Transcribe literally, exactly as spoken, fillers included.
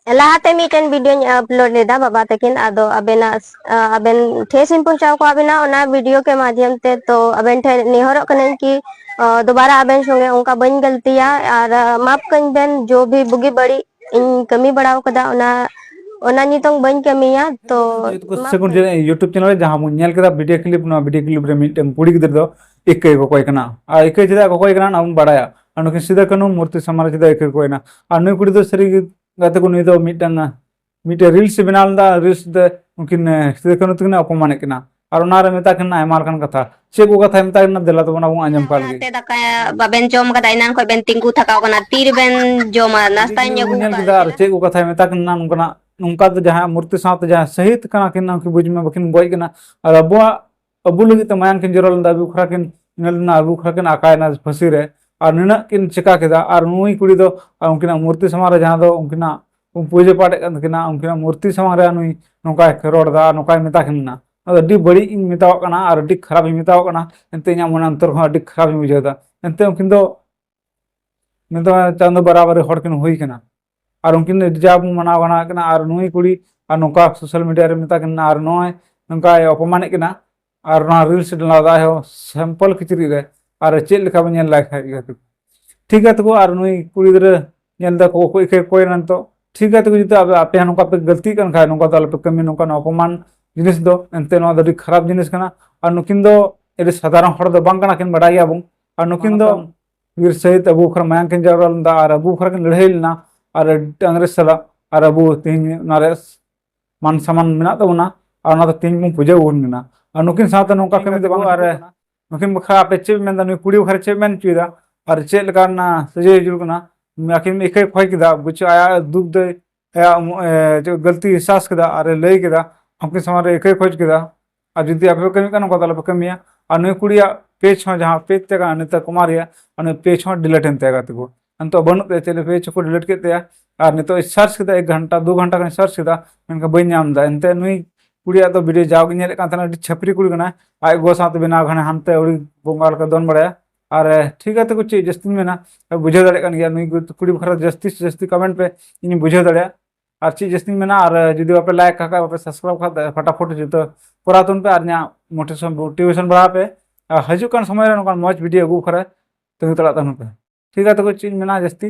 ᱞᱟᱦᱟᱛᱮ ᱢᱤᱫᱴᱮᱱ ᱵᱷᱤᱰᱤᱭᱳᱧ ᱟᱯᱞᱳᱰ ᱞᱮᱫᱟ ᱵᱟᱵᱟ ᱛᱟᱹᱠᱤᱱ, ᱟᱫᱚ ᱟᱵᱮᱱᱟᱜ, ᱟ, ᱟᱵᱮᱱ ᱴᱷᱮᱥ ᱤᱧ ᱯᱳᱣᱪᱷᱟᱣ ᱠᱚᱣᱟ ᱵᱮᱱᱟ ᱚᱱᱟ ᱵᱷᱤᱰᱤᱭᱳ ᱠᱮ ᱢᱟᱫᱷᱭᱚᱢ ᱛᱮ᱾ ᱛᱚ ᱟᱵᱮᱱ ᱴᱷᱮᱱ ᱱᱮᱦᱚᱨᱚᱜ ᱠᱟᱹᱱᱟᱹᱧ ᱠᱤ, ᱟ, ᱫᱚᱵᱟᱨᱟ ᱟᱵᱮᱱ ᱥᱚᱸᱜᱮ ᱚᱱᱠᱟ ᱵᱟᱹᱧ ᱜᱟᱹᱞᱛᱤᱭᱟ, ᱟᱨ, ᱟ, ᱢᱟᱯ ᱠᱟᱹᱧ ᱵᱮᱱ, ᱡᱚ ᱵᱷᱤ ᱵᱩᱜᱤ ᱵᱟᱹᱲᱤᱡ ᱤᱧ ᱠᱟᱹᱢᱤ ᱵᱟᱲᱟᱣ ᱠᱟᱫᱟ, ᱚᱱᱟ, ᱚᱱᱟ ᱱᱤᱛᱚᱝ ᱵᱟᱹᱧ ᱠᱟᱹᱢᱤᱭᱟ᱾ ᱛᱚ ᱡᱮᱦᱮᱛᱩ ᱢᱟᱯ ᱥᱮ ᱠᱩᱱ ᱠᱟᱹᱧ ᱵᱮᱱ᱾ YouTube ᱪᱮᱱᱮᱞ ᱨᱮ ᱡᱟᱦᱟᱸ ᱵᱚᱱ ᱧᱮᱞ ᱠᱮᱫᱟ ᱵᱷᱤᱰᱤᱭᱳ ᱠᱞᱤᱯ, ᱱᱚᱣᱟ ᱵᱷᱤᱰᱤᱭᱳ ᱠᱞᱤᱯ ᱨᱮ ᱢᱤᱫᱴᱮᱱ ᱠᱩᱲᱤ ᱜᱤᱫᱽᱨᱟᱹ ᱫᱚ ᱤᱠᱟᱹᱭ ᱠᱚᱠᱚᱭ ᱠᱟᱱᱟ᱾ ᱟᱨ ᱤᱠᱟᱹᱭ ᱪᱮᱫᱟᱜ ᱠᱚᱠᱚᱭ ᱠᱟᱱᱟ, ᱚᱱᱟ ᱵᱚᱱ ᱵᱟᱲᱟᱭᱟ᱾ ᱟᱨ ᱱᱩᱠᱤᱱ ᱥᱤᱫᱩ ᱠᱟᱹᱱᱦᱩ ᱢᱩᱨᱛᱤ ᱥᱟᱢᱟᱝ ᱨᱮ ᱪᱮᱫᱟᱜ ᱤᱠᱟᱹᱭ ᱠᱚᱠᱚᱭ ᱠᱟᱱᱟ? ᱟᱨ ᱱᱩᱭ ᱠᱩᱲᱤ ᱫᱚ ᱥᱟᱹᱨᱤ ᱜᱮ ᱜᱟᱛᱮ ᱠᱚ, ᱱᱩᱭ ᱫᱚ ᱢᱤᱫᱴᱟᱝ, ᱢᱤᱫᱴᱮᱱ ᱨᱤᱞᱥ ᱮ ᱵᱮᱱᱟᱣ ᱞᱮᱫᱟ, ᱨᱤᱞᱥ ᱛᱮ ᱩᱱᱠᱤᱱ, ᱮ, ᱥᱤᱫᱩ ᱠᱟᱹᱱᱦᱩ ᱛᱟᱹᱠᱤᱱ ᱮ ᱚᱯᱚᱢᱟᱱᱮᱫ ᱠᱤᱱᱟ᱾ ᱟᱨ ᱚᱱᱟᱨᱮ ᱢᱮᱛᱟ ᱠᱤᱱᱟ ᱟᱭᱢᱟ ᱞᱮᱠᱟᱱ ᱠᱟᱛᱷᱟ᱾ ᱪᱮᱫ ᱠᱚ ᱠᱟᱛᱷᱟᱭ ᱢᱮᱛᱟ ᱠᱤᱱᱟ, ᱫᱮᱞᱟ ᱛᱟᱵᱚᱱ ᱟᱵᱚ ᱟᱸᱡᱚᱢ ᱠᱟᱜ ᱞᱮᱜᱮ᱾ ᱚᱱᱟᱛᱮ ᱫᱟᱠᱟ ᱵᱟᱵᱮᱱ ᱡᱚᱢ ᱠᱟᱫᱟ, ᱮᱱᱟᱝ ᱠᱷᱚᱱ ᱵᱮᱱ ᱛᱤᱸᱜᱩ ᱛᱷᱟᱠᱟᱣ ᱠᱟᱱᱟ, ᱛᱤᱨᱮᱵᱮᱱ ᱡᱚᱢᱟ? ᱱᱟᱥᱛᱟᱧ ᱟᱹᱜᱩ ᱧᱮᱞ ᱠᱟᱜ ᱠᱮᱫᱟ᱾ ᱟᱨ ᱞᱮᱜᱮ᱾ ᱪᱮᱫ ᱠᱚ ᱠᱟᱛᱷᱟᱭ ᱢᱮᱛᱟ ᱠᱤᱱᱟ ᱱᱚᱝᱠᱟᱱᱟᱜ, ᱱᱚᱝᱠᱟ ᱫᱚ ᱡᱟᱦᱟᱸ ᱢᱩᱨᱛᱤ ᱥᱟᱶᱛᱮ ᱡᱟᱦᱟᱸ ᱥᱟᱹᱦᱤᱫ ᱠᱟᱱᱟ ᱠᱤᱱ, ᱩᱱᱠᱤᱱ ᱵᱩᱡᱽ ᱢᱮ ᱵᱟᱹᱠᱤᱱ ᱜᱚᱡ ᱠᱟᱱᱟ᱾ ᱟᱨ ᱟᱵᱚᱣᱟᱜ, ᱟᱵᱚ ᱞᱟᱹᱜᱤᱫ ᱛᱮ ᱢᱟᱭᱟᱝ ᱠᱤᱱ ᱡᱚᱨᱚ ᱞᱮᱫᱟ, ᱟᱵᱚ ᱠᱷᱟᱨᱟ ᱠᱤᱱ ᱧᱮᱞ ᱞᱮᱱᱟ, ᱟᱵᱚ ᱠᱷᱟᱨᱟ ᱠᱤᱱ ᱟᱠᱟᱭᱮᱱᱟ ᱯᱷᱟᱹᱥᱤ ᱨᱮ᱾ ᱟᱨ ᱱᱤᱱᱟᱹᱜ ᱠᱤᱱ ᱪᱮᱠᱟ ᱠᱮᱫᱟ, ᱟᱨ ᱱᱩᱭ ᱠᱩᱲᱤ ᱫᱚ, ᱟᱨ ᱩᱱᱠᱤᱱᱟᱜ ᱢᱩᱨᱛᱤ ᱥᱟᱢᱟᱝ ᱨᱮ ᱡᱟᱦᱟᱸ ᱫᱚ ᱩᱱᱠᱤᱱᱟᱜ ᱯᱩᱡᱟᱹ ᱯᱟᱴᱮᱫ ᱠᱟᱱ ᱛᱟᱹᱠᱤᱱᱟ, ᱩᱱᱠᱤᱱᱟᱜ ᱢᱩᱨᱛᱤ ᱥᱟᱢᱟᱝ ᱨᱮ ᱱᱩᱭ ᱱᱚᱝᱠᱟᱭ ᱨᱚᱲ ᱮᱫᱟ, ᱱᱚᱝᱠᱟᱭ ᱢᱮᱛᱟ ᱠᱤᱱ ᱠᱟᱱᱟ᱾ ᱚᱱᱟ ᱫᱚ ᱟᱹᱰᱤ ᱵᱟᱹᱲᱤᱡ ᱤᱧ ᱢᱮᱛᱟᱣᱟᱜ ᱠᱟᱱᱟ ᱟᱨ ᱟᱹᱰᱤ ᱠᱷᱟᱨᱟᱯ ᱤᱧ ᱢᱮᱛᱟᱣᱟᱜ ᱠᱟᱱᱟ᱾ ᱮᱱᱛᱮ ᱤᱧᱟᱹᱜ ᱢᱚᱱᱮ ᱚᱱᱛᱚᱨ ᱠᱷᱚᱱ ᱟᱹᱰᱤ ᱠᱷᱟᱨᱟᱯ ᱤᱧ ᱵᱩᱡᱷᱟᱹᱣ ᱮᱫᱟ᱾ ᱮᱱᱛᱮ ᱩᱱᱠᱤᱱ ᱫᱚ ᱱᱤᱛᱚᱜ ᱪᱟᱸᱫᱚ ᱵᱟᱨᱟᱵᱟᱨᱤ ᱦᱚᱲ ᱠᱤᱱ ᱦᱩᱭ ᱠᱟᱱᱟ᱾ ᱟᱨ ᱩᱱᱠᱤᱱ ᱡᱟ ᱵᱚᱱ ᱢᱟᱱᱟᱣ ᱜᱟᱱᱚᱜ ᱠᱟᱱᱟ, ᱟᱨ ᱱᱩᱭ ᱠᱩᱲᱤ ᱟᱨ ᱱᱚᱝᱠᱟ ᱥᱳᱥᱟᱞ ᱢᱤᱰᱤᱭᱟ ᱨᱮ ᱢᱮᱛᱟ ᱠᱤᱱ ᱠᱟᱱᱟ, ᱟᱨ ᱱᱚᱜᱼᱚᱭ ᱱᱚᱝᱠᱟᱭ ᱚᱯᱚᱢᱟᱱᱮᱫ ᱠᱤᱱᱟ᱾ ᱟᱨ ᱚᱱᱟ ᱨᱤᱞᱥ ᱰᱟᱞᱟᱣ ᱫᱟᱭ ᱦᱚᱸ ᱥᱮᱢᱯᱚᱞ ᱠᱤᱪᱨᱤᱡ ᱨᱮ᱾ ᱟᱨ ᱪᱮᱫ ᱞᱮᱠᱟ ᱵᱚᱱ ᱧᱮᱞ ᱞᱟᱭ ᱠᱷᱟᱡ ᱜᱮ ᱴᱷᱤᱠ ᱜᱮᱭᱟ ᱛᱟᱠᱚ᱾ ᱟᱨ ᱱᱩᱭ ᱠᱩᱲᱤ ᱜᱤᱫᱽᱨᱟᱹ ᱧᱮᱞ ᱫᱟ ᱠᱚ ᱚᱠᱚᱭ ᱤᱠᱷᱟᱹ ᱠᱚᱭ ᱱᱟᱱ ᱛᱚ ᱴᱷᱤᱠ ᱜᱮᱭᱟ ᱛᱟᱠᱚ, ᱡᱩᱫᱤ ᱟᱯᱮ, ᱟᱯᱮ ᱦᱚᱸ ᱱᱚᱝᱠᱟ ᱯᱮ ᱜᱟᱹᱞᱛᱤᱜ ᱠᱟᱱ ᱠᱷᱟᱡ, ᱱᱚᱝᱠᱟ ᱫᱚ ᱟᱞᱚᱯᱮ ᱠᱟᱹᱢᱤ, ᱱᱚᱝᱠᱟᱱ ᱚᱯᱚᱢᱟᱱ ᱡᱤᱱᱤᱥ ᱫᱚ᱾ ᱮᱱᱛᱮ ᱱᱚᱣᱟ ᱫᱚ ᱟᱹᱰᱤ ᱠᱷᱟᱨᱟᱯ ᱡᱤᱱᱤᱥ ᱠᱟᱱᱟ᱾ ᱟᱨ ᱱᱩᱠᱤᱱ ᱫᱚ ᱟᱹᱰᱤ ᱥᱟᱫᱷᱟᱨᱚᱱ ᱦᱚᱲ ᱫᱚ ᱵᱟᱝ ᱠᱟᱱᱟ ᱠᱤᱱ, ᱵᱟᱰᱟᱭ ᱜᱮᱭᱟᱵᱚᱱ᱾ ᱟᱨ ᱱᱩᱠᱤᱱ ᱫᱚ ᱵᱤᱨ ᱥᱟᱹᱦᱤᱫ ᱟᱵᱚ ᱠᱷᱚᱱ ᱢᱟᱭᱟᱝ ᱠᱤᱱ ᱡᱟᱣᱨᱟ ᱞᱮᱫᱟ ᱟᱨ ᱟᱵᱚ ᱠᱷᱚᱱ ᱠᱤᱱ ᱞᱟᱹᱲᱦᱟᱹᱭ ᱞᱮᱱᱟ ᱟᱨ ᱤᱝᱨᱮᱡᱽ ᱥᱟᱞᱟᱜ, ᱟᱨ ᱟᱵᱚ ᱛᱮᱦᱮᱧ ᱚᱱᱟ ᱨᱮ ᱢᱟᱱ ᱥᱚᱢᱢᱟᱱ ᱢᱮᱱᱟᱜ ᱛᱟᱵᱚᱱᱟ ᱟᱨ ᱚᱱᱟ ᱫᱚ ᱛᱮᱦᱮᱧ ᱵᱚᱱ ᱯᱩᱡᱟᱹ ᱟᱵᱚᱱ ᱠᱟᱱᱟ᱾ ᱟᱨ ᱱᱩᱠᱤᱱ ᱥᱟᱶᱛᱮ ᱱᱚᱝᱠᱟ ᱠᱟᱹᱢᱤ ᱫᱚ ᱵᱟᱝ᱾ ᱟᱨ ᱱᱩᱠᱤᱱ ᱵᱟᱠᱷᱨᱟ ᱟᱯᱮ ᱪᱮᱫ ᱯᱮ ᱢᱮᱱᱫᱟ? ᱱᱩᱭ ᱠᱩᱲᱤ ᱵᱟᱠᱷᱨᱟ ᱪᱮᱫ ᱯᱮ ᱢᱮᱱ ᱦᱚᱪᱚᱭᱮᱫᱟ? ᱟᱨ ᱪᱮᱫ ᱞᱮᱠᱟᱱ, ᱟ, ᱥᱟᱹᱡᱟᱹᱭ ᱦᱤᱡᱩᱜ ᱠᱟᱱᱟ? ᱟᱹᱠᱤᱱ ᱤᱠᱟᱹᱭ ᱠᱷᱚᱭ ᱠᱮᱫᱟ, ᱵᱩᱡᱷᱟᱹᱣ ᱟᱭᱟᱜ ᱫᱩᱠ ᱫᱚᱭ, ᱟᱭᱟᱜ, ᱮ, ᱪᱮᱫ ᱜᱟᱹᱞᱛᱤ ᱮᱦᱥᱟᱥ ᱠᱮᱫᱟ ᱟᱨ ᱮ ᱞᱟᱹᱭ ᱠᱮᱫᱟ, ᱩᱱᱠᱤᱱ ᱥᱟᱢᱟᱝ ᱨᱮ ᱤᱠᱟᱹᱭ ᱠᱷᱚᱡ ᱠᱮᱫᱟ᱾ ᱟᱨ ᱡᱩᱫᱤ ᱟᱯᱮ ᱯᱮ ᱠᱟᱹᱢᱤ ᱠᱟᱱᱟ, ᱱᱚᱝᱠᱟ ᱫᱚ ᱟᱞᱚᱯᱮ ᱠᱟᱹᱢᱤᱭᱟ᱾ ᱟᱨ ᱱᱩᱭ ᱠᱩᱲᱤᱭᱟᱜ ᱯᱮᱡᱽ ᱦᱚᱸ, ᱡᱟᱦᱟᱸ ᱯᱮᱡᱽ ᱛᱟᱦᱮᱸ ᱠᱟᱱᱟ ᱱᱤᱛᱟ ᱠᱩᱢᱟᱨ ᱨᱮᱭᱟᱜ, ᱟᱨ ᱱᱩᱭ ᱯᱮᱡᱽ ᱦᱚᱸ ᱰᱤᱞᱤᱴ ᱮᱱ ᱛᱟᱭᱟ ᱜᱟᱛᱮ ᱠᱚ᱾ ᱱᱤᱛᱚᱜ ᱵᱟᱹᱱᱩᱜ ᱛᱟᱭᱟ, ᱪᱮᱫ ᱯᱮᱡᱽ ᱦᱚᱸᱠᱚ ᱰᱤᱞᱤᱴ ᱠᱮᱫ ᱛᱟᱭᱟ᱾ ᱟᱨ ᱱᱤᱛᱚᱜ ᱥᱟᱨᱪ ᱠᱮᱫᱟ, ᱮᱠ ᱜᱷᱚᱱᱴᱟ, ᱫᱩ ᱜᱷᱚᱱᱴᱟ ᱜᱟᱱ ᱥᱟᱨᱪ ᱠᱮᱫᱟ, ᱢᱮᱱᱠᱷᱟᱱ ᱵᱟᱹᱧ ᱧᱟᱢ ᱮᱫᱟ᱾ ᱮᱱᱛᱮ ᱱᱩᱭ ᱠᱩᱲᱤᱭᱟᱜ ᱫᱚ ᱵᱷᱤᱰᱤᱭᱳ ᱡᱟᱣᱜᱮ ᱧᱮᱞᱮᱫ ᱠᱟᱱ ᱛᱟᱦᱮᱱᱟ, ᱟᱹᱰᱤ ᱪᱷᱟᱹᱯᱨᱤ ᱠᱩᱲᱤ ᱠᱟᱱᱟᱭ, ᱟᱡ ᱜᱚ ᱥᱟᱶᱛᱮ ᱵᱮᱱᱟᱣ ᱜᱷᱟᱱᱮ ᱦᱟᱱᱛᱮ ᱟᱹᱣᱲᱤ ᱵᱚᱸᱜᱟ ᱞᱮᱠᱟ ᱫᱚᱱ ᱵᱟᱲᱟᱭᱟ᱾ ᱟᱨ, ᱮ, ᱴᱷᱤᱠ ᱜᱮᱭᱟ ᱛᱟᱠᱚ, ᱪᱮᱫ ᱡᱟᱹᱥᱛᱤᱧ ᱢᱮᱱᱟ, ᱵᱩᱡᱷᱟᱹᱣ ᱫᱟᱲᱮᱭᱟᱜ ᱠᱟᱱ ᱜᱮᱭᱟ᱾ ᱱᱩᱭ ᱠᱩᱲᱤ ᱵᱟᱠᱷᱨᱟ ᱡᱟᱹᱥᱛᱤ ᱥᱮ ᱡᱟᱹᱥᱛᱤ ᱠᱚᱢᱮᱱᱴ ᱯᱮ, ᱤᱧ ᱵᱩᱡᱷᱟᱹᱣ ᱫᱟᱲᱮᱭᱟᱜᱼᱟ᱾ ᱟᱨ ᱪᱮᱫ ᱡᱟᱹᱥᱛᱤᱧ ᱢᱮᱱᱟ, ᱟᱨ ᱡᱩᱫᱤ ᱵᱟᱯᱮ ᱞᱟᱭᱤᱠ ᱠᱟᱜ ᱠᱷᱟᱡ, ᱵᱟᱯᱮ ᱥᱟᱵᱥᱠᱨᱟᱭᱤᱵ ᱠᱷᱟᱡ, ᱯᱷᱟᱴᱟᱯᱷᱩᱴ ᱡᱚᱛᱚ ᱠᱚᱨᱟᱣ ᱛᱟᱵᱚᱱ ᱯᱮ ᱟᱨ ᱤᱧᱟᱹᱜ ᱢᱳᱴᱤᱵᱷᱮᱥᱚᱱ ᱢᱳᱴᱤᱵᱷᱮᱥᱚᱱ ᱵᱟᱲᱦᱟᱣ ᱯᱮ᱾ ᱟᱨ ᱦᱤᱡᱩᱜ ᱠᱟᱱ ᱥᱚᱢᱚᱭ ᱨᱮ ᱱᱚᱝᱠᱟᱱ ᱢᱚᱡᱽ ᱵᱷᱤᱰᱤᱭᱳ ᱟᱹᱜᱩ ᱠᱚᱨᱮ ᱛᱟᱹᱜᱤ ᱛᱟᱲᱟᱜ ᱛᱟᱵᱚᱱ ᱯᱮ᱾ ᱴᱷᱤᱠ ᱜᱮᱭᱟ, ᱛᱚᱵᱮ ᱪᱮᱫ ᱤᱧ ᱢᱮᱱᱟ ᱡᱟᱹᱥᱛᱤ,